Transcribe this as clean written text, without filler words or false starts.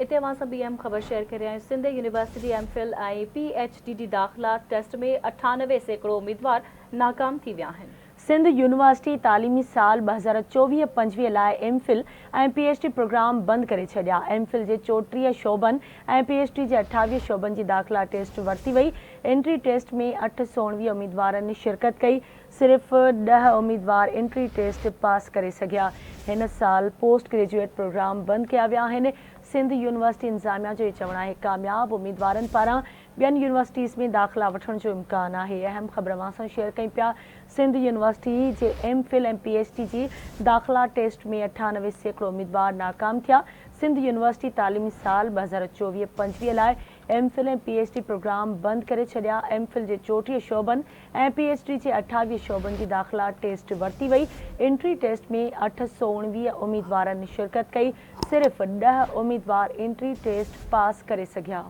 اتي اوهان سان ٻي اهم خبر شيئر ڪري رهيا آهيون. سنڌ يونيورسٽي جي M Phil ۽ P H D جي داخلا ٽيسٽ ۾ 98% اميدوار ناڪام ٿي ويا آهن. سنڌ يونيورسٽي تعليمي سال 2024 25 لاء M Phil ۽ P H D programme بند ڪري ڇڏيا. ايم فل جي 34 شعبن ۽ پي ايڇ ڊي جي 28 شعبن جي داخلا ٽيسٽ ورتي وئي. انٽري ٽيسٽ ۾ 819 اميدوارن شرڪت ڪئي. صرف 10 اميدوار انٽري ٽيسٽ پاس ڪري سگهيا. هن سال پوسٽ گريجوئيٽ پروگرام بند ڪيا ويا آهن. سنڌ يونيورسٽي انتظاميا جو چوڻ آهي ڪامياب اميدوارن پاران ٻين يونيورسٽيز ۾ داخلا وٺڻ جو امڪان آهي. اهم خبر اوهان سان شيئر ڪيون پيا. سنڌ يونيورسٽي جي M Phil ۽ P H D جي داخلا ٽيسٽ ۾ 98% اميدوار ناڪام ٿيا. سنڌ يونيورسٽي تعليمي سال 2024 25 لاء M Phil ۽ P H D programme بند ڪري ڇڏيا. ايم فل جي 34 شعبن ۽ پي ايڇ ڊي جي 28 شعبن جي داخلا ٽيسٽ ورتي وئي. انٽري ٽيسٽ ۾ 819 اميدوارن شرڪت ڪئي. صرف 10 اميدوار انٽري ٽيسٽ پاس ڪري سگهيا.